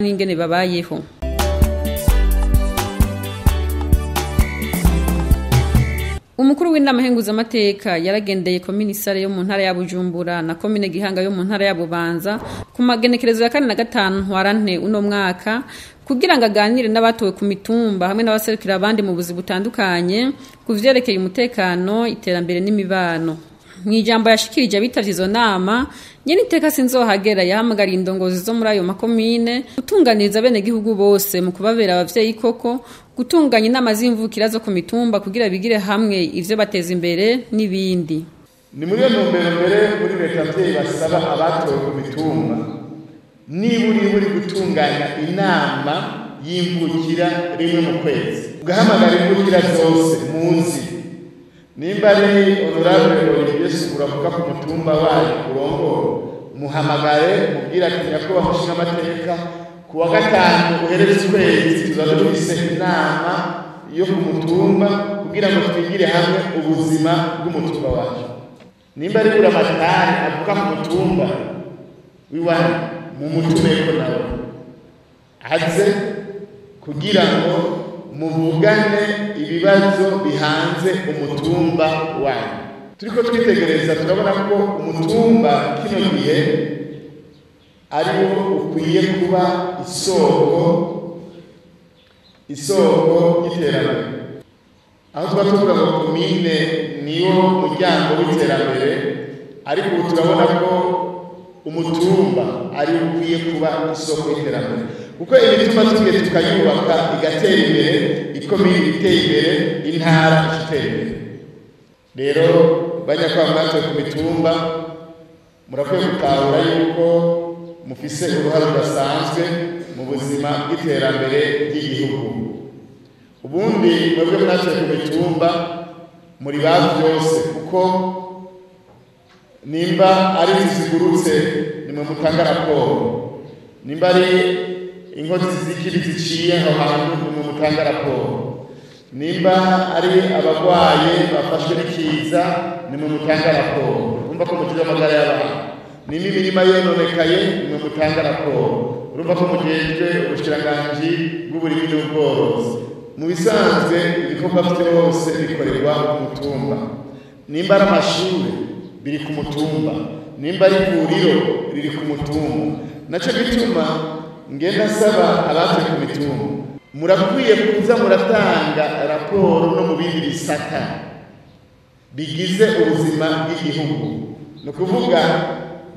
n'ingene babayeho. Umukuru w'inama nkenguzamateka yaragendeye komine Sare yo mu ntara ya Bujumbura na komine Gihanga yo mu ntara ya Bubanza ku magenekerezo ya 4 na 5 ntwarante uno mwaka kugira ngo aganire n'abatowe ku mitumba hamwe n'abaserukira abandi mu buzi butandukanye ku vyerekeye umutekano, iterambere n'imibano. Mw'ijambo yashikirije abitavye izo nama, nyene iteka Sinzohagera yahamagariye indongozi zo muri ayo makomine gutunganiriza abenegihugu bose mu kubabera abavyeyi koko, gutunganya inama z'imvukira zo ku mitumba kugira bigire hamwe ivyo bateza imbere n'ibindi. Ni muri iyo ntumbero mbere muri leta abavyeyi basaba abatowe ku mitumba niba uri gutunganya inama y'imvukira rimwe mu kwezi, ugahamagara imvukira zose muzi. Nimba ari honorable Olivier Sugura avuka ku mutumba wayo urongora, muhamagare mubwire ati nyakubahwa mushingamateka, ku wa gatanu uhereze ukwezi tuzaza dufise inama yo ku mutumba kugira ngo twigire hamwe ubuzima bw'umutumba wacu. Nimba ari Buramatari avuka ku mutumba w'iwanyu, mumutumeko nawe aze kugira ngo muvugane ibibazo bihanze umutumba wanyu. Turiko twitegereza turabona ko umutumba kino gihe ariwo ukwiye kuba isoko y'iterambere. Aho tuba tuvuga ngo komine niwo muryango w'iterambere, ariko ubu turabona ko umutumba ari ukwiye kuba isoko y'iterambere, kuko imitumba tugiye tukayubaka igatera imbere, ikomine iteye imbere, intara iteye imbere. Rero banyakwamwatowe ku mitumba, murakwiye gutahura yuko mufise uruhare rudasanzwe mu buzima bw'iterambere ry'igihugu. Ubundi mwebwe mwatowe ku mitumba muri ba vyose, kuko nimba ari zizigurutse nimwe mutanga raporo, nimba ari inkozi z'ikibi ziciye aho hantu nimwe mutanga raporo, nimba ari abagwaye bafashwe n'ikiza nimwe mutanga raporo. Urumva ko mujejwe amagara y'abantu. Nimba imirima yononekaye nimwe mutanga raporo. Urumva ko mujejwe ubushikiranganji bw'uburimyi n'ubworozi. Mu bisanzwe ibikorwa vyose bikorerwa ku mutumba. Nimba ari amashure biri ku mutumba, nimba ari ivuriro riri ku mutumba. Naco gituma ngenda nsaba abatuye ku mitumba, murakwiye kuza muratanga raporo no mu bindi bisata bigize ubuzima bw'igihugu. Ni ukuvuga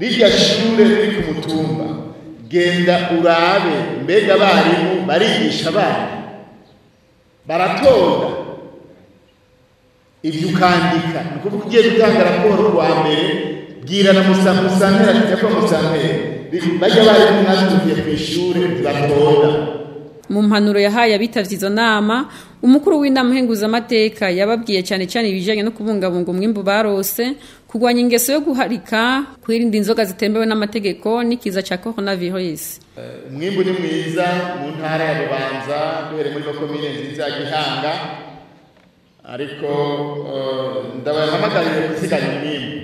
rirya shure riri ku mutumba, genda urabe mbega abarimu barigisha abana, baratonda, ivyo ukandika. Ni ukuvuga ugiye gutanga raporo kuwa mbere, bwira na musantera ati nyakubahwa musantera, bajya abarimu mwatumiye kw'ishure ntibatonda. Mu mpanuro yahaye abitavye izo nama, umukuru w'inama nkenguzamateka yababwiye cyane cyane ibijanye no kubungabunga umwimbu barose, kurwanya ingeso yo guharika, kwirinda inzoga zitemewe n'amategeko n'ikiza ca coronavirus. Umwimbu ni mwiza mu ntara ya Bubanza, duhere muri komine nziza ya Gihanga, ariko ndabahamagariye kuziganya umwimbu.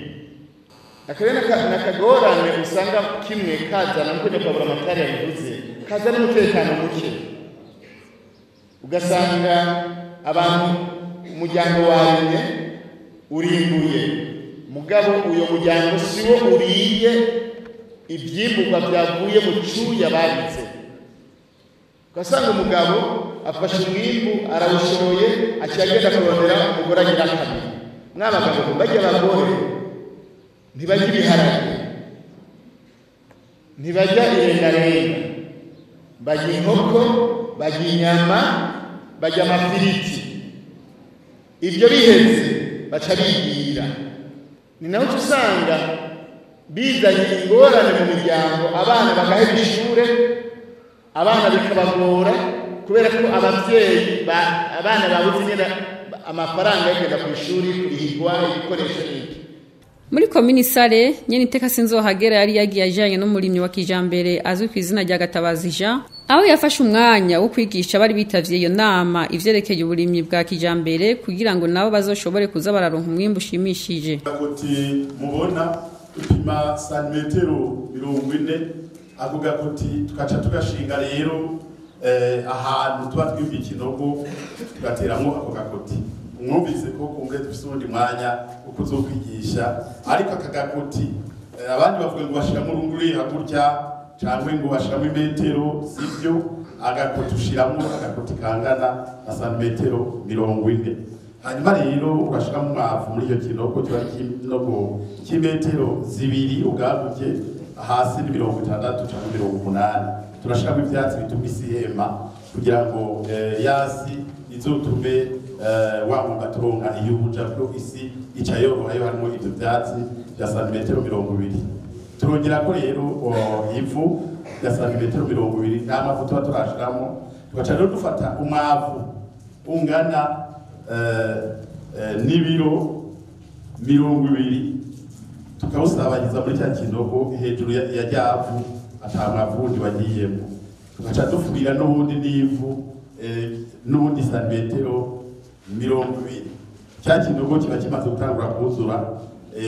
Akarere nakagorane usanga kimwe kazana nkuko nyakubahwa Buramatari yabivuze, kazana umutekano muke. Ugasanga abantu umuryango warimye urimbuye, mugabo uyo muryango siwo uriye ivyimburwa vyavuye mu cuya babize. Ugasanga umugabo afashe umwimbu arawushoye, aciye agenda kurondera umugore agira kabiri. Mwabagabo barya abagore ntibarya ibiharage, ntibarya irengarenga, barya inkoko, barya inyama, barya amafiriti. Ibyo biheze baca bigira. Ni naho usanga bizanye ingorane mu miryango, abana bagaheba ishure, abana bikabagora kubera ko abavyeyi abana babuze nyene amafaranga yo kugenda kw'ishuri, kurihirwa ibikoresho n'ibindi. Muri komini Sare, nyene iteka Sinzohagera yari yagiye ajanye n'umurimyi wa kijambere azwi ku izina rya Gatabazi Jean, aho yafashe umwanya wo kwigisha abari bitavye iyo nama ivyerekeye uburimyi bwa kijambere kugira ngo nabo bazoshobore kuza bararonka umwimbu ushimishije. Uti mubona upima santimetero 40 Ako gakoti tukaca tugashinga rero ahantu tuba twimbiye ikinogo, tugateramwo ako gakoti. Mwumvise ko kumbe dufise uwundi mwanya wo kuzokwigisha, ariko aka gakoti abandi bavuga ngo bashiramo urunguri hakurya canke ngo bashiramo imetero, sivyo. Agakoti ushiramwo agakoti kangana na santimetero 40. Hanyuma rero ugashiramo umwavu muri icyo kinogo, kiba ari ikinogo cy'imetero 2 ubwaguke, hasi ni 60 canke 80. Turashiramo ivyatsi bituma isi ihema kugira ngo yasi izotume wa mwumbati uronka iyo uja, kuko isi ica yoroha iyo harimo ivyo vyatsi vya santimetero 20. Turongera ko rero ivu rya santimetero 20, nta mavu tuba turashiramo. Tugaca rero dufata umwavu ungana n'ibiro 20, tukawusabagiza muri cya kinogo hejuru ya ryavu ata mwavu wundi wagiyemo. Tugaca dufurira n'ubundi n'ivu n'ubundi santimetero 20. Cya kinogo kiba kimaze gutangura kuzura,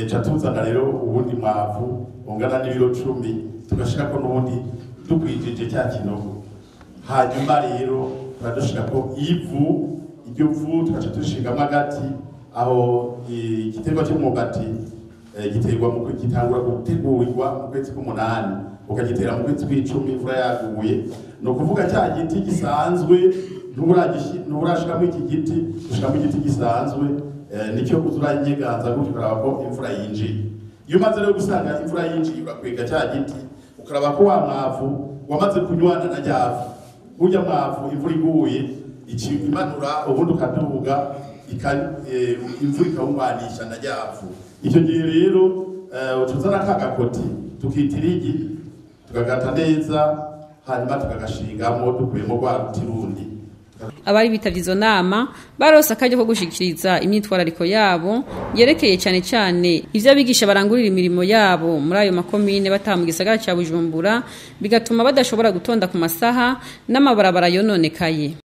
ca tuzana rero ubundi mwavu ungana n'ibiro 10, tugashirako n'ubundi dukwijije cya kinogo. Hanyuma rero turadushirako ivu, iryo vu tugaca turishingamo agati. Aho igiterwa cy'umwumbati giterwa mu gitangura gutegurirwa mu kwezi k'umunani, ukagitera mu kwezi kw'icumi imvura yaguye. Ni ukuvuga cya giti gisanzwe nturashiramo iki giti, ushiramo igiti gisanzwe nicyo uzuranyeganza gutyo, ukaraba ko imvura yinjiye. Iyo umaze rero gusanga imvura yinjiye, urakwega cya giti, ukaraba ko wa mwavu wamaze kunywana na ryavu. Burya mwavu imvura iguye imanura, ubundi ukaduga, imvura ikawumwanisha na ryavu. Icyo gihe rero ucuzana ka gakoti tukita irigi, tukagata neza, hanyuma tukagashingamo dukuyemo rwa ruti rundi. Abari bitavye izo nama barose akaryo ko gushikiriza imyitwarariko yabo yerekeye cane cane ivyo abigisha barangurira imirimo yabo muri ayo makomine bataha mu gisagara ca Bujumbura, bigatuma badashobora gutonda ku masaha n'amabarabara yononekaye.